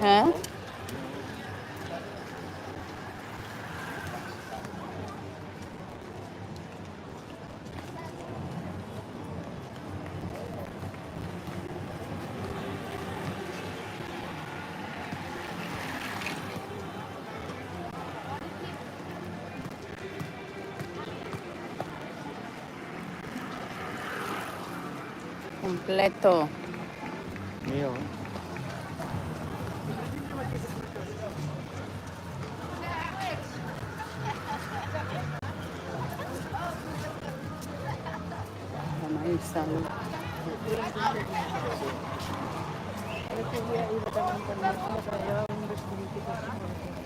Ha? Kompleto. Mío. May salud. El otro día iba también con mi esposa, llevaba un vestidito así.